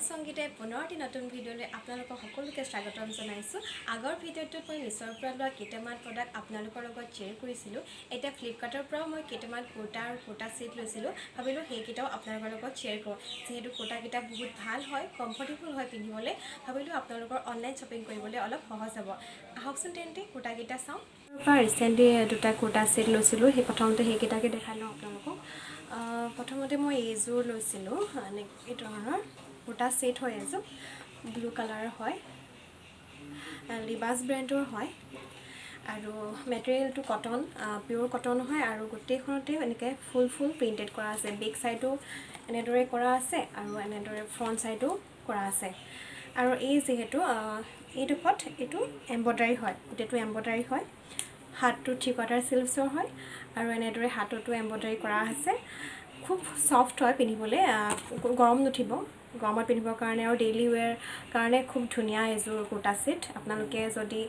সংগীতাই পুনৰ এটি নতুন ভিডিঅ'লৈ আপোনালোকক সকলোকে স্বাগতম জনাইছোঁ। আগৰ ভিডিঅ'টোত মই মিছ'ৰ পৰা লোৱা কেইটামান প্ৰডাক্ট আপোনালোকৰ লগত শ্বেয়াৰ কৰিছিলোঁ। এতিয়া ফ্লিপকাৰ্টৰ পৰাও মই কেইটামান কুৰ্তা আৰু কুৰ্তা ছেট লৈছিলোঁ। ভাবিলোঁ সেইকেইটাও আপোনালোকৰ লগত শ্বেয়াৰ কৰোঁ, যিহেতু কুৰ্তাকেইটা বহুত ভাল হয়, কমফৰ্টেবল হয় পিন্ধিবলৈ। ভাবিলোঁ আপোনালোকৰ অনলাইন শ্বপিং কৰিবলৈ অলপ সহজ হ'ব। আহকচোন তেন্তে কুৰ্তাকেইটা চাওঁ। পৰা ৰিচেণ্টলি দুটা কুৰ্তা ছেট লৈছিলোঁ, সেই প্ৰথমতে সেইকেইটাকে দেখাই লওঁ আপোনালোকক। প্ৰথমতে মই এইযোৰ লৈছিলোঁ, এনে এই ধৰণৰ কুৰ্তা ছেট হয়। এইযোৰ ব্লু কালাৰৰ হয়, লিবাছ ব্ৰেণ্ডৰ হয় আৰু মেটেৰিয়েলটো কটন, পিয়'ৰ কটন হয় আৰু গোটেইখনতে এনেকৈ ফুল ফুল প্ৰিণ্টেড কৰা আছে। বেক ছাইডো এনেদৰে কৰা আছে আৰু এনেদৰে ফ্ৰণ্ট ছাইডো কৰা আছে। আৰু এই যিহেতু এইডোখৰত এইটো এম্ব্ৰইডাৰী হয়, গোটেইটো এম্ব্ৰইডাৰী হয়। হাতটো থ্ৰী কোৱাৰ্টাৰ শ্লিভছৰ হয় আৰু এনেদৰে হাততো এম্ব্ৰইডাৰী কৰা আছে। খুব ছফ্ট হয় পিন্ধিবলৈ, গৰম নুঠিব। গৰমত পিন্ধিবৰ কাৰণে আৰু ডেইলি ৱেৰ কাৰণে খুব ধুনীয়া এইযোৰ কুৰ্তা ছেট। আপোনালোকে যদি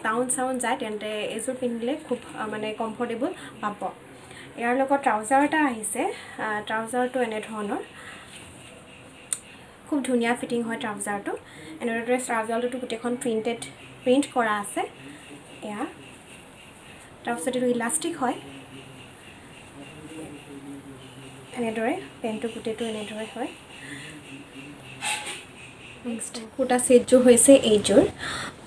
টাউন চাউন যায়, তেন্তে এইযোৰ পিন্ধিলে খুব মানে কমফৰ্টেবল পাব। ইয়াৰ লগত ট্ৰাউজাৰ এটা আহিছে। ট্ৰাউজাৰটো এনেধৰণৰ, খুব ধুনীয়া ফিটিং হয় ট্ৰাউজাৰটো। এনেদৰে ট্ৰাউজাৰটোতো গোটেইখন প্ৰিণ্ট কৰা আছে এয়া। তাৰপিছত এইটো ইলাষ্টিক হয়। এনেদৰে পেণ্টটো গোটেইটো এনেদৰে হয়। নেক্সট কুৰ্তা ছেটযোৰ হৈছে এইযোৰ,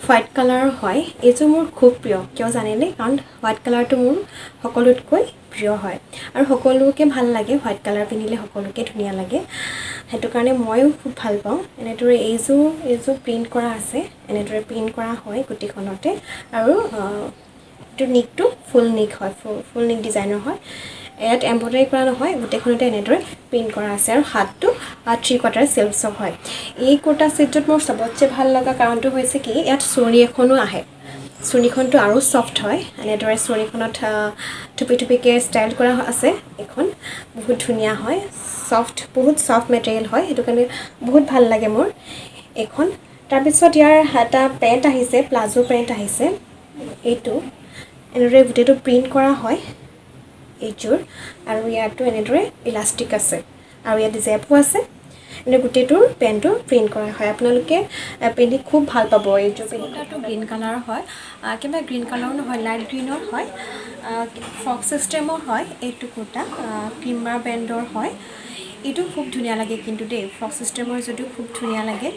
হোৱাইট কালাৰৰ হয়। এইযোৰ মোৰ খুব প্ৰিয়। কিয় জানেনে? কাৰণ হোৱাইট কালাৰটো মোৰ সকলোতকৈ প্ৰিয় হয় আৰু সকলোকে ভাল লাগে। হোৱাইট কালাৰ পিন্ধিলে সকলোকে ধুনীয়া লাগে, সেইটো কাৰণে ময়ো খুব ভাল পাওঁ। এনেদৰে এইযোৰ প্ৰিণ্ট কৰা আছে, এনেদৰে প্ৰিণ্ট কৰা হয় গোটেইখনতে। আৰু এইটো নিকটো ফুল নিক হয়, ফুল নিক ডিজাইনৰ হয়। ইয়াত এম্ব্ৰইডাৰী কৰা নহয়, গোটেইখনতে এনেদৰে প্ৰিণ্ট কৰা আছে আৰু হাতটো থ্ৰী কোৱাৰ্টাৰ শ্লিভছৰ হয়। এই কুৰ্তা ছেটটোত মোৰ চবতছে ভাল লগা কাৰণটো হৈছে কি, ইয়াত চুৰ্ণি এখনো আহে। চুৰ্ণিখনটো আৰু ছফ্ট হয়। এনেদৰে চুৰ্ণিখনত থুপি থুপিকৈ ষ্টাইল কৰা আছে। এইখন বহুত ধুনীয়া হয়, ছফ্ট, বহুত ছফ্ট মেটেৰিয়েল হয়, সেইটো কাৰণে বহুত ভাল লাগে মোৰ এইখন। তাৰপিছত ইয়াৰ এটা পেণ্ট আহিছে, প্লাজো পেণ্ট আহিছে। এইটো এনেদৰে গোটেইটো প্ৰিণ্ট কৰা হয় এইযোৰ আৰু ইয়াতো এনেদৰে ইলাষ্টিক আছে আৰু ইয়াত জেপো আছে। এনে গোটেইটোৰ পেণ্টটো প্ৰিণ্ট কৰা হয়। আপোনালোকে পিন্ধি খুব ভাল পাব এইযোৰ পিন্ধি। কুৰ্তাটো গ্ৰীণ কালাৰৰ হয়, একেবাৰে গ্ৰীণ কালাৰো নহয়, লাইট গ্ৰীণৰ হয়, ফ্ৰক ছিষ্টেমৰ হয়। এইটো কুৰ্তা ক্ৰিমাৰ ব্ৰেণ্ডৰ হয়। এইটো খুব ধুনীয়া লাগে কিন্তু দেই। ফ্ৰক ছিষ্টেমৰ যদিও খুব ধুনীয়া লাগে।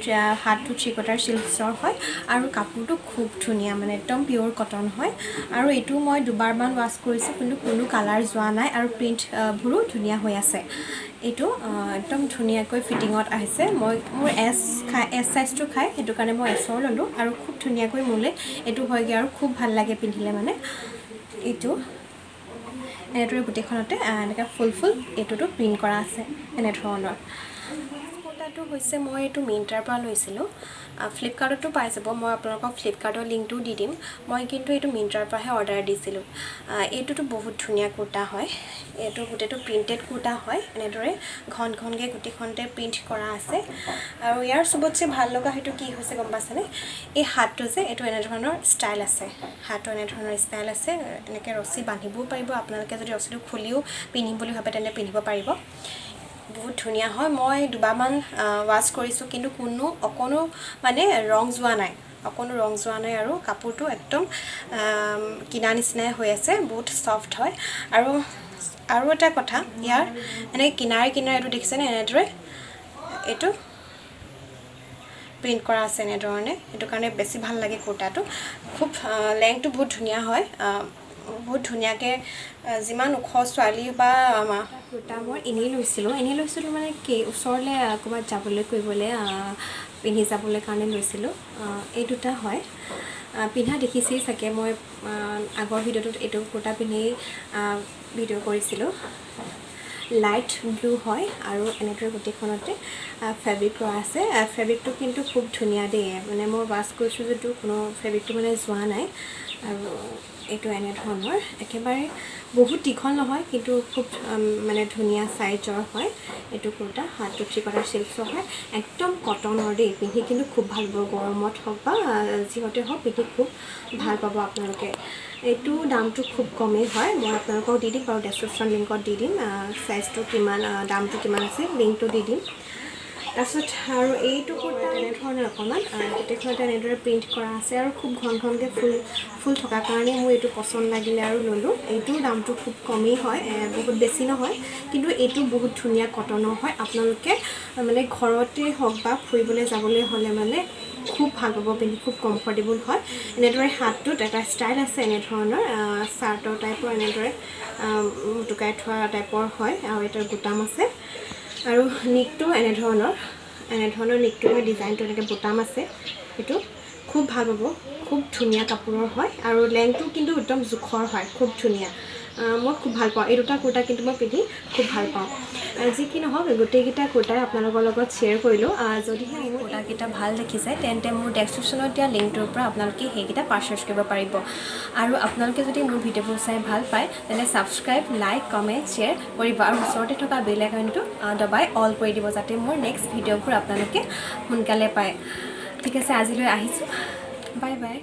হাতটো থ্ৰী কোৱাৰ্টাৰ শ্লিভছৰ হয় আৰু কাপোৰটো খুব ধুনীয়া, মানে একদম পিয়'ৰ কটন হয়। আৰু এইটো মই দুবাৰমান ৱাছ কৰিছোঁ, কিন্তু কোনো কালাৰ যোৱা নাই আৰু প্ৰিণ্টবোৰো ধুনীয়া হৈ আছে। এইটো একদম ধুনীয়াকৈ ফিটিঙত আহিছে। মই মোৰ এছ খাই, এছ চাইজটো খাই, সেইটো কাৰণে মই এছৰ ল'লোঁ আৰু খুব ধুনীয়াকৈ মোলৈ এইটো হয়গৈ আৰু খুব ভাল লাগে পিন্ধিলে। মানে এইটো এনেদৰে গোটেইখনতে এনেকৈ ফুল ফুল এইটোতো প্ৰিণ্ট কৰা আছে এনেধৰণৰ। কুৰ্তাটো হৈছে মই এইটো মিণ্ট্ৰাৰ পৰা লৈছিলোঁ। ফ্লিপকাৰ্টতো পাই যাব, মই আপোনালোকক ফ্লিপকাৰ্টৰ লিংকটোও দি দিম। মই কিন্তু এইটো মিণ্ট্ৰাৰ পৰাহে অৰ্ডাৰ দিছিলোঁ। এইটোতো বহুত ধুনীয়া কুৰ্তা হয়। এইটো গোটেইটো প্ৰিণ্টেড কুৰ্তা হয়। এনেদৰে ঘন ঘনকৈ গোটেইখনতে প্ৰিণ্ট কৰা আছে আৰু ইয়াৰ চবতছে ভাল লগা সেইটো কি হৈছে গম পাইছেনে? এই হাতটো যে এইটো এনেধৰণৰ ষ্টাইল আছে, হাতটো এনেধৰণৰ ষ্টাইল আছে। এনেকৈ ৰছী বান্ধিবও পাৰিব আপোনালোকে। যদি ৰছীটো খুলিও পিন্ধিম বুলি ভাবে, তেন্তে পিন্ধিব পাৰিব। বহুত ধুনীয়া হয়। মই দুবাৰমান ৱাছ কৰিছোঁ, কিন্তু কোনো অকণো মানে ৰং যোৱা নাই, অকণো ৰং যোৱা নাই আৰু কাপোৰটো একদম কিনা নিচিনাই হৈ আছে। বহুত ছফ্ট হয়। আৰু এটা কথা, ইয়াৰ এনেকৈ কিনাৰে কিনাৰে এইটো দেখিছেনে, এনেদৰে এইটো প্ৰিণ্ট কৰা আছে এনেধৰণে। সেইটো কাৰণে বেছি ভাল লাগে কুৰ্তাটো। খুব লেংথটো বহুত ধুনীয়া হয়, বহুত ধুনীয়াকৈ যিমান ওখ ছোৱালী বা কুৰ্তা মই এনেই লৈছিলোঁ। এনেই লৈছিলোঁ মানে কি, ওচৰলৈ ক'ৰবাত যাবলৈ কৰিবলৈ পিন্ধি যাবলৈ কাৰণে লৈছিলোঁ। এই দুটা হয়। পিন্ধা দেখিছেই চাগে, মই আগৰ ভিডিঅ'টোত এইটো কুৰ্তা পিন্ধি ভিডিঅ' কৰিছিলোঁ। লাইট ব্লু হয় আৰু এনেদৰে গোটেইখনতে ফেব্ৰিক কৰা আছে। ফেব্ৰিকটো কিন্তু খুব ধুনীয়া দেই। মানে মই ৱাছ কৰিছোঁ যদিও কোনো ফেব্ৰিকটো মানে যোৱা নাই। আৰু এইটো এনেধৰণৰ, একেবাৰে বহুত দীঘল নহয়, কিন্তু খুব মানে ধুনীয়া চাইজৰ হয় এইটো কুৰ্তা। হাতটো থ্ৰী কোৱাৰ্টাৰ শ্লিভছৰ হয়, একদম কটনৰ দেই। পিন্ধি কিন্তু খুব ভাল পাব, গৰমত হওক বা যিহতে হওক, পিন্ধি খুব ভাল পাব আপোনালোকে। এইটো দামটো খুব কমেই হয়। মই আপোনালোকক দি দিম বাৰু, ডেছক্ৰিপশ্যন লিংকত দি দিম। চাইজটো কিমান, দামটো কিমান আছে, লিংকটো দি দিম। তাৰপিছত আৰু এইটো কুৰ্তা এনেধৰণৰ অকণমান গোটেইখনতে এনেদৰে প্ৰিণ্ট কৰা আছে আৰু খুব ঘন ঘনকৈ ফুল ফুল থকাৰ কাৰণে মোৰ এইটো পচন্দ লাগিলে আৰু ল'লোঁ। এইটোৰ দামটো খুব কমেই হয়, বহুত বেছি নহয়, কিন্তু এইটো বহুত ধুনীয়া কটনৰ হয়। আপোনালোকে মানে ঘৰতে হওক বা ফুৰিবলৈ যাবলৈ হ'লে মানে খুব ভাল পাব পিন্ধি, খুব কমফৰ্টেবল হয়। এনেদৰে হাতটোত এটা ষ্টাইল আছে এনেধৰণৰ চাৰ্টৰ টাইপৰ, এনেদৰে মোটোকাই থোৱা টাইপৰ হয় আৰু এটাৰ বুটাম আছে। আৰু নিকটো এনেধৰণৰ নিকটো হয়, ডিজাইনটো এনেকৈ বুটাম আছে। এইটো খুব ভাল পাব, খুব ধুনীয়া কাপোৰৰ হয় আৰু লেংথটো কিন্তু একদম জোখৰ হয়, খুব ধুনীয়া। মই খুব ভাল পাওঁ এই দুটা কুৰ্তা, কিন্তু মই পিন্ধি খুব ভাল পাওঁ। যি কি নহওক, গোটেইকেইটা কুৰ্তাই আপোনালোকৰ লগত শ্বেয়াৰ কৰিলোঁ। যদিহে মোৰ কুৰ্তাকেইটা ভাল দেখিছে, তেন্তে মোৰ ডেছক্ৰিপশ্যনত দিয়া লিংকটোৰ পৰা আপোনালোকে সেইকেইটা পাৰচেছ কৰিব পাৰিব। আৰু আপোনালোকে যদি মোৰ ভিডিঅ'বোৰ চাই ভাল পায়, তেন্তে ছাবস্ক্ৰাইব, লাইক, কমেণ্ট, শ্বেয়াৰ কৰিব আৰু ওচৰতে থকা বেল আইকনটো দবাই অল কৰি দিব, যাতে মোৰ নেক্সট ভিডিঅ'বোৰ আপোনালোকে সোনকালে পায়। ঠিক আছে, আজিলৈ আহিছোঁ। Bye bye.